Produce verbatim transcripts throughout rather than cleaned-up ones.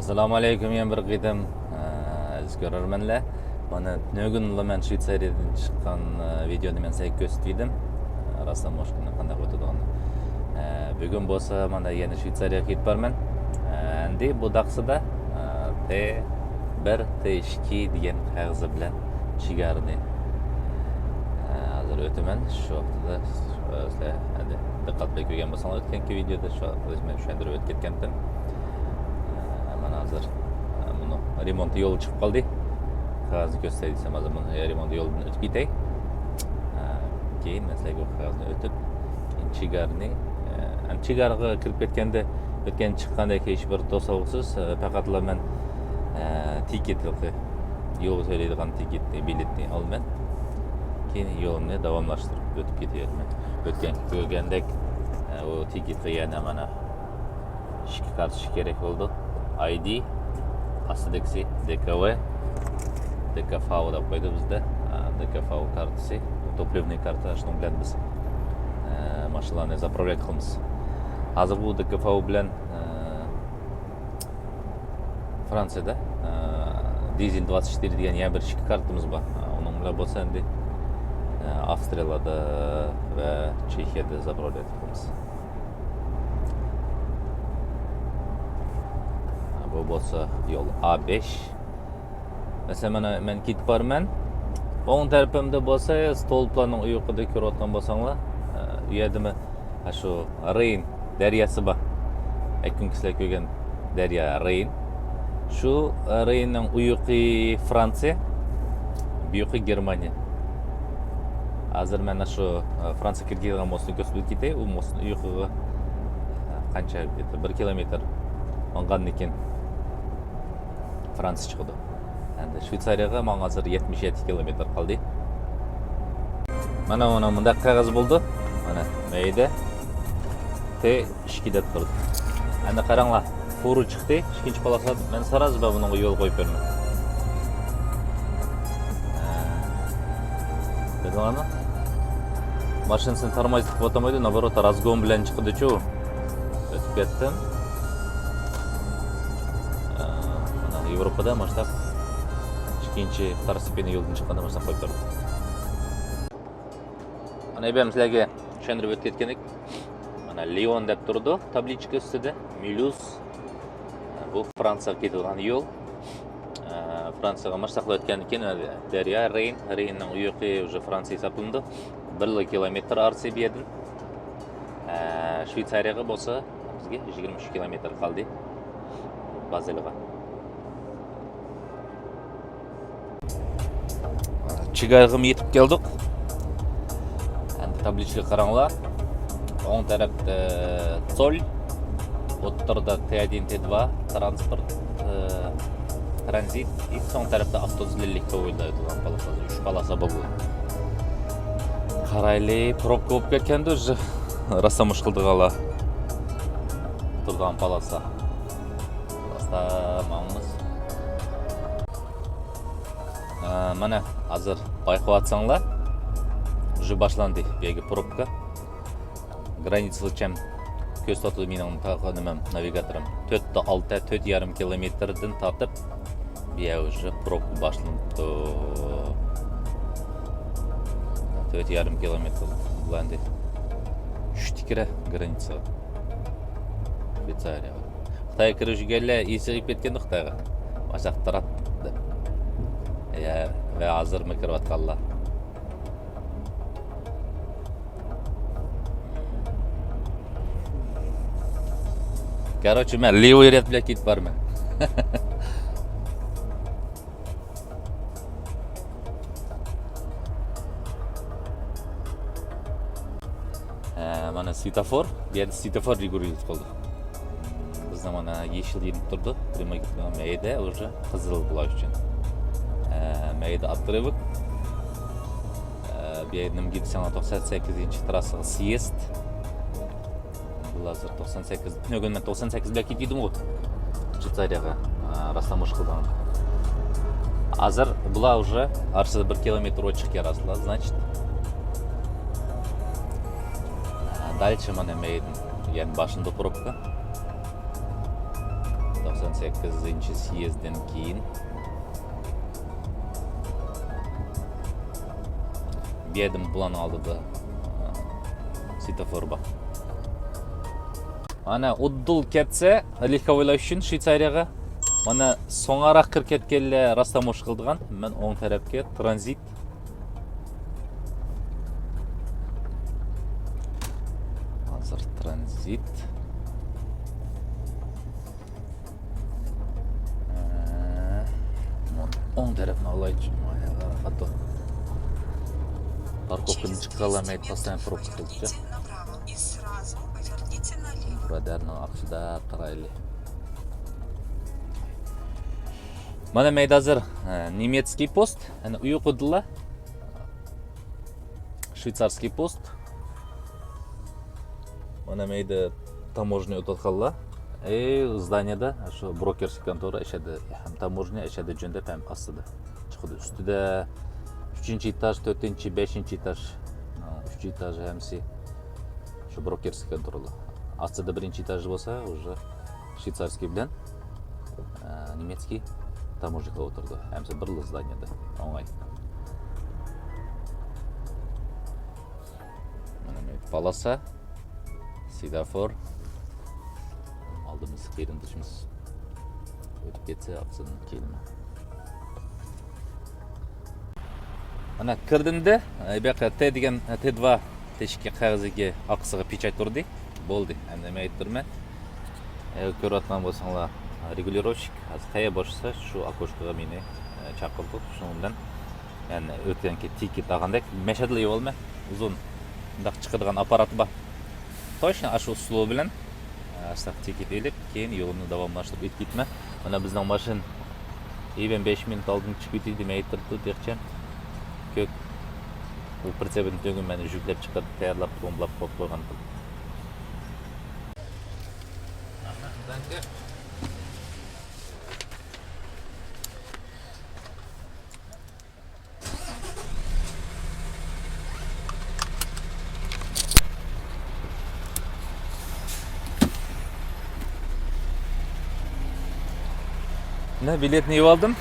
ئەسسالامۇ ئەلەيكۇم، يەنە بىر قېتىم، ئە، ئەزىز كۆرەرمەنلەر. مانا تۈنۈگۈنلا مەن شۋېتسارىيەدىن چىققان، ئە، ۋىدېونى مەن سىزگە كۆرسىتىپ ئىدىم. ئە، راستلا مۇشۇ كۈنى قانداق ئۆتىدىغىنى. ئە، بۈگۈن بولسا مانا يەنە شۋېتسارىيەگە كېتىپ بارىمەن. ئە، ئەمدى بۇ داقسىدا، ئە، تې بىر، تې ئىككى دېگەن قەغىزى بىلەن چېگرانى، ئە، ھازىر ئۆتىمەن. شۇ ۋاقىتتا، ئە، سىلەر ئەمدى دىققەت بىلەن كۆرگەن بولساڭلار، ئۆتكەنكى ۋىدېودا شۇ ۋاقىتتا مەن چۈشەندۈرۈپ ئۆتۈپ كەتكەنتىم. ئە، مانا ھازىر، ئە، بۇنىڭ رېمونت يولى چىقىپ قالدى. قەغەزنى كۆرسىتەي دېسەم، ھازىر بۇنى رېمونت يولىدىن ئۆتۈپ كېتەي. ئە، كېيىن مەن سىلەرگە بۇ قەغەزنى ئۆتۈپ، كېيىن چېگرانى، ئە، ئەمدى چېگرانغا كىرىپ كەتكەندە، ئۆتكەن چىققاندەك ھېچ بىر توسالغۇسىز، ئە، پەقەتلا مەن، ئە، تىكېتلىقى، يول تۆلەيدىغان تىكېتنى، بېلېتنى ئالىمەن. كېيىن يولۇمنى داۋاملاشتۇرۇپ ئۆتۈپ كېتىۋېرىمەن. ئۆتكەن كۆرگەندەك، ئە، ئۇ تىكېتقا يەنە مانا ئىككى كارتوچكا كېرەك بولىدۇ. ئاي دى، ئاستىدىكىسى دې كې ۋې، دې كې فاۋ دەپ قويىدۇ بىزدە. ئە، دې كې فاۋ كارتىسى، توپلىۋنىي كارتا، شۇنىڭ بىلەن بىز، ئە، ماشىنىلارنى زاپراۋليات قىلىمىز. ھازىر بۇ دې كې فاۋ بىلەن، ئە، فرانسىيەدە، ئە، دىزېل دواتسىچ تۆت دېگەن يەنە بىر ئىككى كارتىمىز بار. ئە، ئۇنىڭ بىلەن بولسا ئەمدى، ئە، ئاۋسترىيەلەردە ۋە چېخىيەدە زاپراۋليات قىلىمىز. بۇ بولسا يول ئا بەش. مەسىلەن، مانا مەن كېتىپ بارىمەن. ئوڭ تەرىپىمدە بولسا، ستولپلارنىڭ ئۇيىقىدا كۆرۈۋاتقان بولساڭلار، ئە، ئۇ يەردىمۇ، ھە، شۇ رېين دەرياسى بار. ئەككۈنكى سىلەر كۆرگەن دەريا رېين. شۇ، ئە، رېيننىڭ ئۇيىقى فرانسىيە، بۇيىقى گېرمانىيە. ھازىر مەن شۇ، ئە، فرانسىيەگە كىرىدىغان موستنى كۆرسىتىپ كېتەي. ئۇ موستنىڭ ئۇيىقىغا، ئە، قانچە، بىر كىلومېتىر ماڭغاندىن كېيىن فرانسىيە چىقىدۇ. ئەمدى شۋېتسارىيەگە ماڭا ھازىر يەتمىش يەتتە كىلومېتىر قالدى. مانا، مانا مۇنداق قەغەز بولدى. مانا، مەيدە تې ئىككى دەپ تۇرىدۇ. ئەمدى قاراڭلار، فۇرا چىقتى، ئىككىنچى پالاسا. مەن سارازا بۇنىڭغا يول قويۇپ بېرىمەن. ھە. كۆردۈڭلارمۇ؟ ماشىنىسىنى تارماي چىقىپ ئولتۇرمايدۇ، نابورات، رازگون بىلەن چىقىدىچۇ. ئۆتۈپ كەتتىم. ئە، مانا ياۋروپادا ماشۇنداق ئىككىنچى، второстепенный يولدىن چىققاندا ماشۇنداق قويۇپ بەردى. مانا ئەبەم سىلەرگە چۈشەندۈرۈپ ئۆتۈپ كەتكەندەك، مانا ليون دەپ تۇرىدۇ تابلىچكا ئۈستىدە، مۇليۇز. بۇ فرانسىيەگە كېتىدىغان يول. ئە، فرانسىيەگە ماشىنىدا ئۆتكەندىن كېيىن دەريا رېين، رېيننىڭ ئۇيىقى ئۇژې فرانسىيە ھېسابلىنىدۇ. بىر كىلومېتىر ئارىسى بۇ يەردىن. ئە، شۋېتسارىيەگە بولسا بىزگە يىگىرمە ئۈچ كىلومېتىر قالدى. بازېلغا. چېگرانىغىمۇ يېتىپ كەلدۇق. ئەمدى تابلىچكىغا قاراڭلار. ئوڭ تەرەپتە سول، ئوتتۇرىدا تې ئادىن، تې دىۋا، ترانسپورت، ئە، ترانزىت، ئى، سول تەرەپتە ئاپتوبۇس لىلىك توۋىدا ئۆتىدىغان پالاسا، ئۈچ پالاسا بولدى. قارايلى، پروبكا بولۇپ كەتكەندۇ، راسا مۇشكۇل دېگەنلا. تۇرىدىغان پالاسا. ئاستا ماڭىمىز. ئە، مانا، ھازىر بايقىۋاتساڭلار، ئۇژې باشلاندى بۇ يەرگە پروبكا. گرانىتسىغىچە كۆرسىتىۋاتىدۇ مېنىڭ تا-، نېمەم، ناۋىگاتورۇم. تۆتتە ئالتە، تۆت يېرىم كىلومېتىردىن تارتىپ، بۇ يەر ئۇژې پروبكا باشلىنىپتۇ. تۆت يېرىم كىلومېتىر بولدى. ئۈچ تىكرە گرانىتسىغا. شۋېتسارىيەگە. خىتايغا كىرىپ يۈرگەنلەر ئېسىغا كەتكەندۇ خىتايغا. ماشاق تۇراتتى. يا، ۋە ھازىرمۇ كىرىۋاتقانلار. كاروچې، مەن لېۋوي رەت بىلەن كېتىپ بارىمەن. ھە، مانا سۋېتوفور. بۇ يەردە سۋېتوفور رېگۇليىرلىق قىلدى. بىزنىڭ مانا يېشىل يېنىپ تۇرىدۇ. مەيدە ئۇژې قىزىل بۇلار ئۈچۈن. ھە، مەيدە ئاپتىرىۋىك. ھە، بۇ يەردە نېمىگە دېسەڭلار، توقسان سەككىزىنچى تىراسسىغا سيېزد. بۇلار ھازىر توقسان سەككىز، تۈنۈگۈن مەن توقسان سەككىز بىلەن كېتىپ ئىدىمغۇ. شۋېتسارىيەگە، ئا، راسلا مۇشۇ قىلدىم. ھازىر بۇلار ئۇژې ئارىسىدا بىر كىلومېتىر ئوچۇق ئىكەن راسلا، значит. ئا، دالچە مانا مەيدىن. يەنە باشلىنىدۇ پروبكا. توقسان سەككىزىنچى سيېزدىن كېيىن بۇ يەردىمۇ بۇلارنىڭ ئالدىدا، ئە، سۋېتوفور بار. مانا ئۇدۇل كەتسە، لېھكاۋايلار ئۈچۈن شۋېتسارىيەگە. مانا سوڭراق كىرىپ كەتكەنلەر راستاموژنا قىلىدىغان. مەن ئوڭ تەرەپكە ترانزىت. ھازىر ترانزىت. ئە، ئوڭ تەرەپنى ئالايچۇ. خاتا. پاركوفكىدىن چىققانلار مەيت قالسا پروكتۇرچە. برادەرنىڭ ئاقچىدا قارايلى. مانا مەيدە ھازىر، ئە، نېمېتسكىي پوست. ئەنە ئۇ يوقىدىلا. شۋېتسارسكىي پوست. مانا مەيدە تاموژنىي ئۆتۈۋاتقانلار. ئەي، زدانىيەدە شۇ بروكېرسكىي كونتورا، ئەشەدە ھەم تاموژنىيە، ئەشەدە جۆندەپ ھەم ئاستىدا چىقىدۇ. ئۈستىدە ئۈچىنچى ئېتاژ، تۆتىنچى، بەشىنچى ئېتاژ. ئۈچ ئېتاژ ھەممىسى شۇ بروكېرسكىي كونتورلار. ئاستىدا بىرىنچى ئېتاژ بولسا، ئۇژې شۋېتسارسكىي بىلەن، ئە، نېمېتسكىي تاموژنىكلار ئولتۇرىدۇ. ھەممىسى بىرلا زدانىيەدە. ئوڭاي. مانا مەيدە پالاسا، سۋېتوفور. ئالدىمىزدا قېرىندىشىمىز ئۆتۈپ كەتسە، ئاقسىدىن كېيىنمۇ. مانا كىردىم-دە، ئە، بۇ ياققا تې دېگەن، تې دىۋا تېشىكى قەغىزىگە ئاقسىغا پېچەت تۇردى. بولدى. ئەمدى مەن ئېيتىپ تۇرىمەن. ئەگەر كۆرۈۋاتقان بولساڭلار، رېگۇلىروۋشىك ھازىر قەيەر بوشىسا، شۇ ئوكوشكىغا مېنى، ئە، چاقىرىدۇ. شۇنىڭ بىلەن يەنى ئۆتكەنكى تىكېت ئالغاندەك مەشەدىلا ئېلىۋالىمەن. ئۇزۇن مۇنداق چىقىدىغان ئاپپاراتى بار. توشنا ئاشۇ ئۇسۇل بىلەن، ئە، ئاشۇنداق تىكېت ئېلىپ، كېيىن يولنى داۋاملاشتۇرۇپ ئۆتۈپ كېتىمەن. مانا بىزنىڭ ماشىنا ئېيۋەن بەش مىنۇت ئالدىن چىقىپ كېتىدۇ، مەيىپ تۇرۇپتۇ تېخىچە. كۆك. ئۇ پرىتسېپىنى تۈگۈن مەن يۈكلەپ چىقىرىپ، تەييارلاپ، پومبىلاپ قويۇپ قويغان. مانا بېلەتنى ئېلىۋالدىم.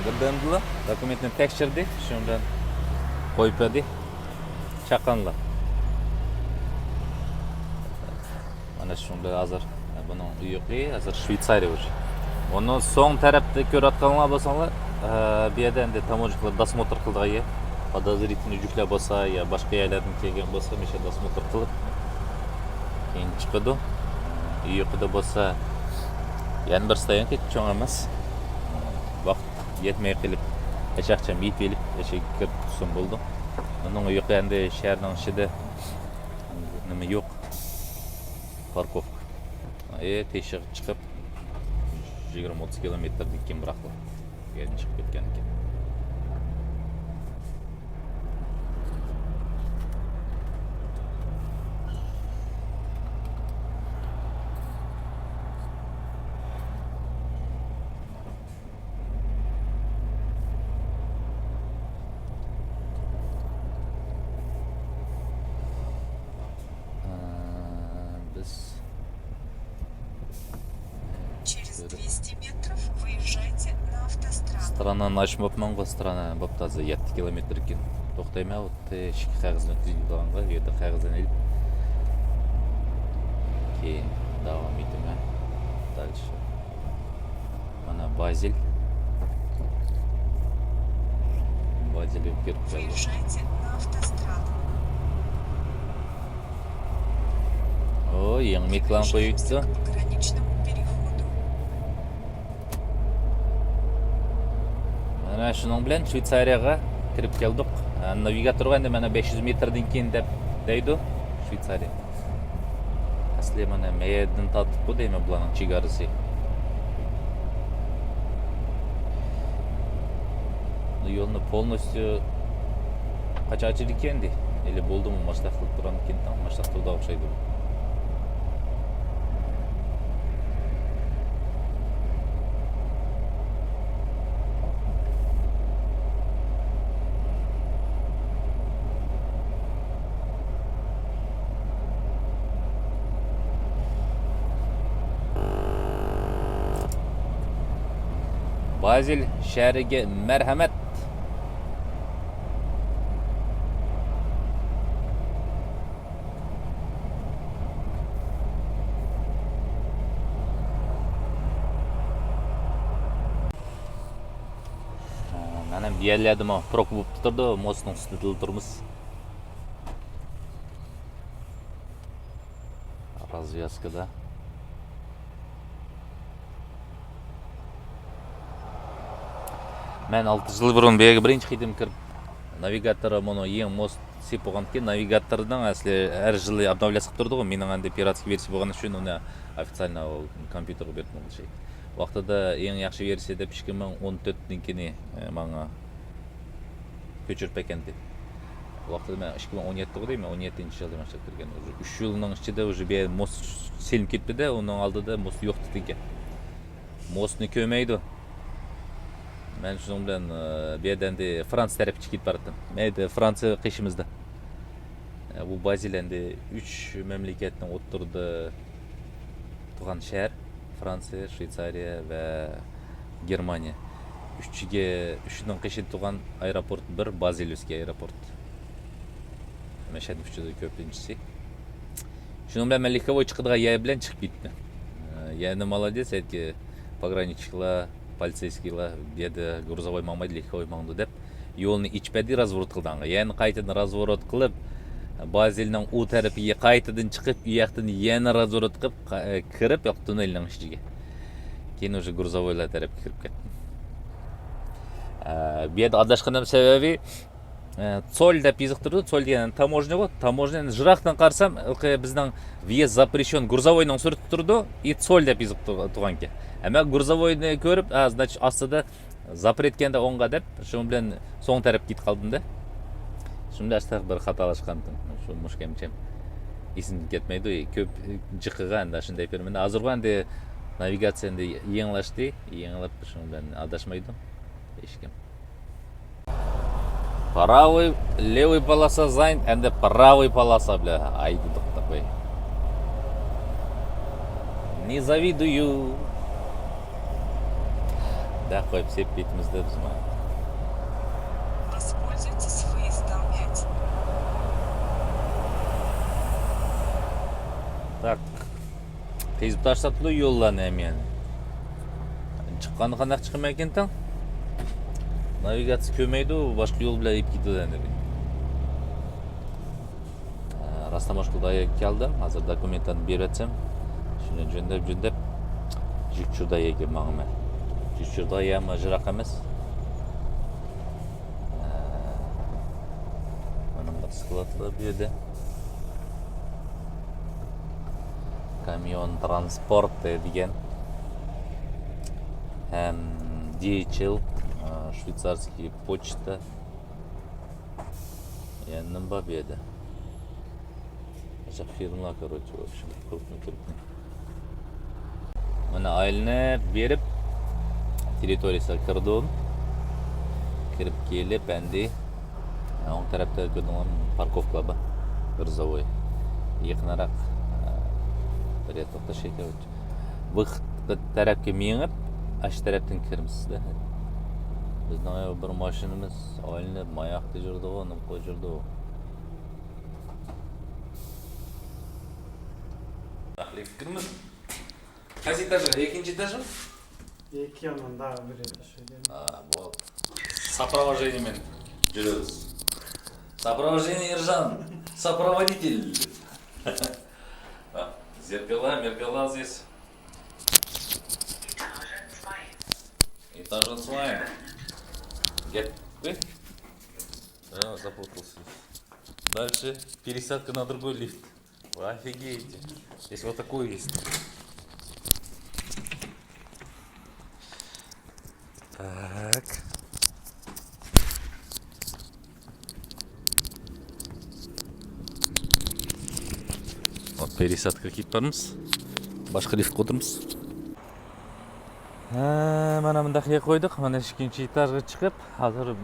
بىردەمدىلا دوكۇمېنتنى تەكشۈردى. شۇنىڭ بىلەن قويۇپ بەردى. چاققانلا. مانا شۇنىڭ بىلەن ھازىر، بۇنىڭ يوقى ھازىر شۋېتسارىيە ئۇژې. ئۇنىڭ سوڭ تەرەپتە كۆرۈۋاتقانلار بولساڭلار، ئە، بۇ يەردە ئەمدى تاموژنىكلار داسموتر قىلىدىغان يەر. پودوزرىتېلنىي يۈكلەر بولسا يا باشقا يەرلەردىن كەلگەن بولسا، مۇشۇ داسموتر قىلىپ، كېيىن چىقىدۇ. يۇقىرىدا بولسا يەنە بىر ستايونكا، چوڭ ئەمەس. ۋاقىت يەتمەي قېلىپ، ئەشەخچەم يېتىۋېلىپ، ئەشەگە كىرىپ تۇرسۇم بولىدۇ. ئۇنىڭ يۇقى ئەمدى شەھەرنىڭ ئىچىدە نېمە يوق. پاركوفكا. ئى، تېشىغا چىقىپ، يىگىرمە ئوتتۇز كىلومېتىردىن كېيىن بىراقلا. يەنە چىقىپ كەتكەنىكەن. ئە، بىز Через двести метров выезжайте на автостраду. سترانانى ئاچماپمەنغۇ، سترانا بوپتۇ ھازىر يەتتە كىلومېتىر ئىكەن. توختايمەن، ئۇ تېشىكى قەغىزىنى تۈزىدىغانغا، يەردە قەغىزىنى ئېلىپ، كېيىن داۋام ئېتىمەن. دالچە. مانا بازېل. بازېلگە كىرىپ كەلدۇق. Выезжайте на автостраду. ئو، يېڭى مېكلان قويۇپتۇ. К пограничному переходу. مانا شۇنىڭ بىلەن شۋېتسارىيەگە كىرىپ كەلدۇق. ھە، ناۋىگاتورغا ئەمدى مانا بەش يۈز مېتىردىن كېيىن دەپ دەيدۇ. شۋېتسارىيە. ئەسلى مانا مەيەردىن تارتىپقۇ دەيمەن بۇلارنىڭ چېگراسى. يولنى полностью قاچان ئاچىدىكەن دە؟ ئەلى بولدىمۇ ماشىنا قىلىپ تۇرامدىكىن، تاڭ ماشىنا تۇرىدىغان ئوخشايدۇ. بازېل شەھىرىگە مەرھەمەت! مانا بۇ يەرلەردىمۇ پروك بولۇپ تۇرىدۇ، موستنىڭ ئۈستىدىلا تۇرىمىز. رازۋيازكىدا. مەن ئالتە يىل بۇرۇن بۇ يەرگە بىرىنچى قېتىم كىرىپ، ناۋىگاتور مۇنۇ يېڭى موست سېلىپ بولغاندىكىن، ناۋىگاتورنىڭ ئەسلى ھەر يىلى ئابناۋلياسقا تۇرىدىغۇ. مېنىڭ ئەمدى پىراتسكىي ۋېرسىيە بولغان ئۈچۈن ئۇنى ئوفىتسىئالنى كومپيۇتېرغا بېرىپ بولغان شەي. ۋاقتىدا ئەڭ ياخشى ۋېرسىيە دەپ ئىككى مىڭ ئون تۆتنىڭكىنى، ئە، ماڭا كۆچۈرۈپ ئەكەندى. ۋاقتىدا مەن ئىككى مىڭ ئون يەتتە غۇدەي، مەن ئون يەتتىنچى يىلدا ماشىنا كىرگەن. ئۈچ يىلنىڭ ئىچىدە ئۇژې بۇ يەر موست سېلىنىپ كەتتى-دە، ئۇنىڭ ئالدىدا موست يوق ئىكەن. موستنى كۆرمەيدۇ. مەن شۇنىڭ بىلەن، ئە، بۇ يەردە ئەمدى فرانسىيە تەرەپكە كېتىپ باراتتىم. مەيدە فرانسىيە قېشىمىزدا. ئە، بۇ بازېل ئەمدى ئۈچ مەملىكەتنىڭ ئوتتۇرىدا تۇغان شەھەر، فرانسىيە، شۋېتسارىيە ۋە گېرمانىيە. ئۈچىگە، ئۈچىنىڭ قېشىدا تۇغان ئايروپورت بىر، بازېليېۋسكىي ئايروپورت. مەشھەدنىڭ ئۈچىدە كۆپىنچىسى. شۇنىڭ بىلەن مەن لېھكوۋوي چىقىدىغان يەر بىلەن چىقىپ كېتىپتىمەن. ئە، يەنە مالادېس، ئەتكى پوگرانىچنىكلار، پولىتسېيسكىيلار، بۇ يەردە گۇرزاۋوي ماڭمايدۇ، لېھكوۋوي ماڭىدۇ دەپ، يولنى ئېچىپ بەردى، رازۋورۇت قىلدى ئاڭا. يەنە قايتىدىن رازۋورۇت قىلىپ، بازېلنىڭ ئۇ تەرىپىگە قايتىدىن چىقىپ، ئۇ ياقتىن يەنە رازۋورۇت قىلىپ، قا-، كىرىپ، ياق، توننېلنىڭ ئىچىگە. كېيىن ئۇژې گۇرزاۋويلار تەرەپكە كىرىپ كەتتىم. ئە، بۇ يەردە ئاداشقىنىم سەۋەبى، ئە، تسولي دەپ يېزىق تۇرىدۇ. تسولي دېگەن تاموژنىغۇ. تاموژنىنى يىراقتىن قارىسام، ھېلىقى بىزنىڭ ۋيезд запрещён گۇرزاۋوينىڭ سۈرىتى تۇرىدۇ. ئى تسولي دەپ يېزىق تۇر-، تۇرغانىكەن. ئەمما گۇرزاۋوينى كۆرۈپ، ھە، значит، ئاستىدا زاپرېت ئىكەندە ئوڭغا دەپ، شۇنىڭ بىلەن سوڭ تەرەپكە كېتىپ قالدىم-دە. شۇنىڭ بىلەن ئاشتاق بىر خاتالاشقانتىم. شۇ مۇشۇ كەمچەم ئېسىمدىن كەتمەيدۇ. كۆپ جىقىغا ئەمدى شۇنداق بېرىمەن. ھازىرغۇ ئەمدى ناۋىگاتسىيە ئەمدى يېڭىلاشتى. يېڭىلىپ، شۇنىڭ بىلەن ئاداشمايدۇ ھېچكىم. Правый, левый полоса занят, and правый полоса, бля, ай, дедік такой. Не завидую. Да, қойып, сеп бетімізді біз ма. Воспользуйтесь выездом пять. Так. قېزىپ تاشلاپتۇ يوللارنى ھەم يەنە. چىققاندا قانداق چىقىمەنكىن تاڭ؟ ناۋىگاتسىيە كۆرمەيدۇ، باشقا يول بىلەن ئېلىپ كېتىدۇ ئەمدى. ئە، راستاماشقا دايەگە كەلدىم. ھازىر دوكۇمېنتلارنى بېرىۋەتسەم، شۇنى جۆندەپ، جۆندەپ، جۈكچۈر دايەگە ماڭىمەن. جۈكچۈر دايەمۇ يىراق ئەمەس. ئە، مانا بۇنداق سكلادلار بۇ يەردە. كاميون ترانسپورت دېگەن ھەم دى ئېيچ ئېل، ئە، شۋېتسارسكىي پوچتا. يەنە نېمە بار بۇ يەردە؟ ئاشۇ فىرمىلار، короче، в общем، كرупنىي، كرупنىي. مانا ئايلىنىپ بېرىپ، تېررىتورىيىسىغا كىردىم. كىرىپ كېلىپ، ئەمدى ئوڭ تەرەپتە كۆردۈڭلارمۇ، پاركوفكىلار بار. گۇرزاۋوي. يېقىنراق، ئە، بىر يەر توختاش كېرەك. بۇ تەرەپكە مېڭىپ، ئاشۇ تەرەپتىن كىرىمىز. بىزنىڭ بىر ماشىنىمىز ئايلىنىپ، ماياقتا يۈرىدىغۇ، نېمە قىلىپ يۈرىدىغۇ. لىفت كىرىمىز. قايسى ئېتاژغا؟ ئېكىنچى ئېتاژمۇ؟ ئېكى يانىدا بىر ئېتاژ ئىكەن. ھە، بولدى. ساپروۋاژدېنىيە مەن جۈرىمىز. ساپروۋاژدېنىيە ئېرژان. ساپروۋودىتېل. ھە، زېركالا، меркала здесь. Этажа два. Get. Ой. А, запутался. Дальше пересадка на другой лифт. Вы офигеете. Здесь вот такой есть. Так. Пересадка киіп бармыз. Башқа лифт қылдырмыз. Ә, мана мында қия қойдық. Мына екінші этажға шығып, қазір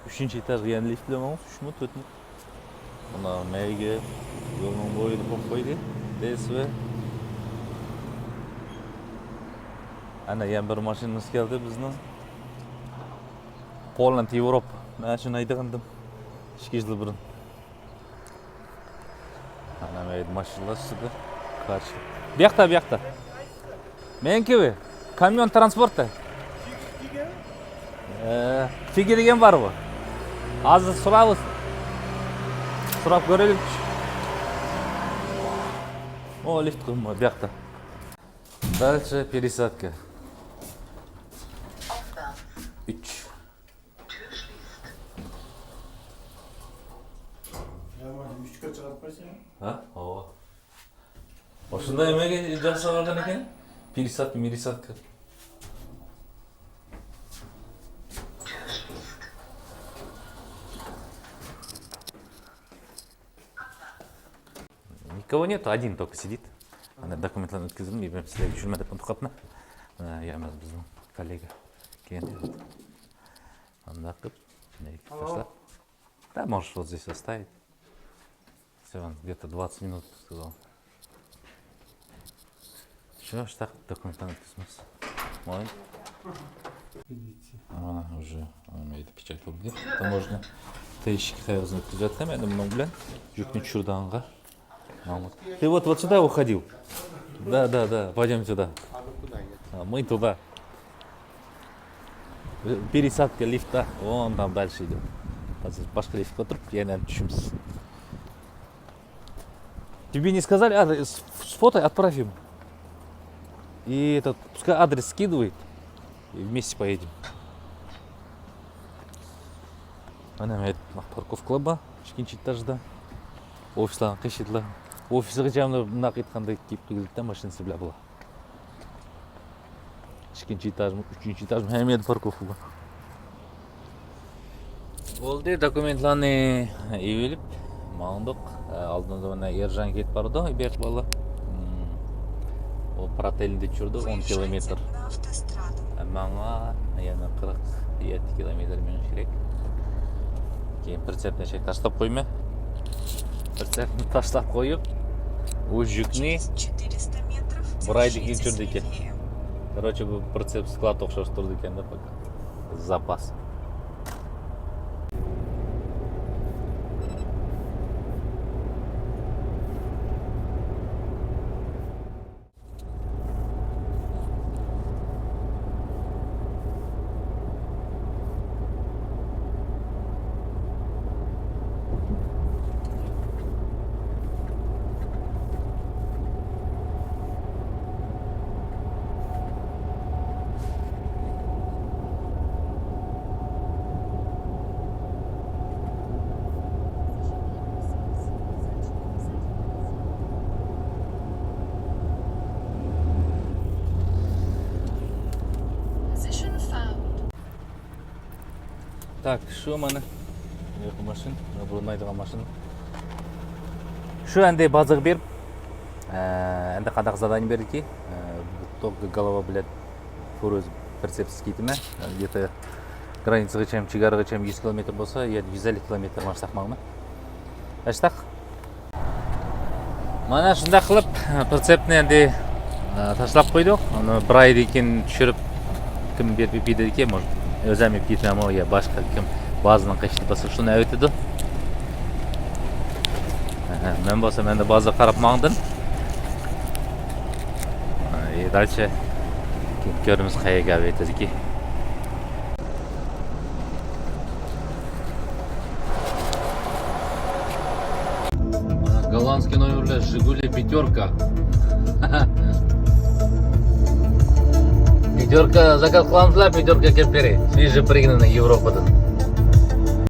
үшінші этажға, яғни лифт пен, үшмү, төртмү? Мына мәйге жолның бойы қойып қойды. Д С В. Әне, яғни бір машинамыз келді біздің. Poland, Evropa. مەن شۇنى ئېيتقانىدىم ئىككى يىل بۇرۇن. ئانا مەيدە ماشىنىلار ئۈستىدە. قارشى. بۇياقتا، بۇياقتا. مېنىڭكى بۇ. كاميون ترانسپورتى. ئە، فىگە دېگەن بار بۇ. ھازىر سوراۋۇز. سوراپ كۆرەيلىك. ئو، لىفت قىلما بۇياقتا. دالچە пересадка. ئۈچ. يا، مانا ئۈچكە چىقىرىپ قويسا. ھە؟ ھاۋا. ئاشۇنداق نېمىگە جاسا بارغان ئىكەن؟ Пересадка, пересадка. Никого нету, один только сидит. Ана документларын өткіздім, мен сілерге жүгірме деп ұмытып қалыппын. Мына, я, біздің коллега келген. Андақ қылып, мына екі ташлап. Да, можешь вот здесь оставить. Все, он где-то двадцать минут сказал. Все, штат документаны өткіземіз. Ой. Видите. Ана уже, ана, печать болды. Таможня. Т ещеге қағазын өткізіп жатырмын енді, мұның білен жүкті чурданға. Ты вот, вот сюда уходил. Да, да, да, пойдем сюда. А мы туда. Пересадка лифта, вон там дальше идет. Башка лифтке отырып, яна түшеміз. Тебе не сказали, а, с, с фото отправим. И этот, пускай адрес скидывает. И вместе поедем. Ана, парковкалар бар, ікінші этажда. Офислардан қашып. Офиске жамлы мына айтқандай кеп келдік та, машинасы бла бла. Ікінші этажмы, үшінші этажмы, һәм еді парковка бар. Болды, документланы иберіп, маңдық. Алдында мына ержан кетіп барды, иберіп бала. Ол протельде жүрді, он километр. Маңа яна қырық жеті километр мен керек. Кейін прицепне шек ташлап қойма. Прицепни ташлап қойып, ол жүкні бір айдан кейін жүрді екен. Короче, бұл прицеп склад ұқсас тұрды екен да пока. Запас. Так, شۇ مانا. يۇقىرى ماشىنا، بۇرۇلمايدىغان ماشىنا. شۇ ئەمدى بازىغا بېرىپ، ئە، ئەمدى قانداق زادانىيە بېرىدىكى؟ ئە، بۇ توك گالىۋا بىلەن پۇرۇز پىرسېپسىز كېتىمەن. ئە، يېتە گرانىتسىغىچە، چېگراغىچە يۈز كىلومېتىر بولسا، يەتتە يۈز ئەللىك كىلومېتىر ماشىنىلىق ماڭىمەن. ئاشتاق. مانا شۇنداق قىلىپ، پىرسېپنى ئەمدى، ئە، تاشلاپ قويدۇق. ئۇنى بىر ئايدىن كېيىن چۈشۈرۈپ، كىم بېرىپ ئېلىپ كېتىدىكى، مۇش-، ئۆزۈم ئېلىپ كېتىمەنمۇ يا باشقا كىم بازىنىڭ قېشىدا بولسا شۇنى ئەۋېتىدۇ. ئەھە، مەن بولسام ئەمدى بازىغا قاراپ ماڭدىم. ئە، دالچە. كېيىن كۆرىمىز قەيەرگە ئەۋېتىدىكى. Голландский номерлер, Жигули пятерка. Пятерка заказ қыламыз ба, пятерка кеп бере. Свежий пригнанный Европадан.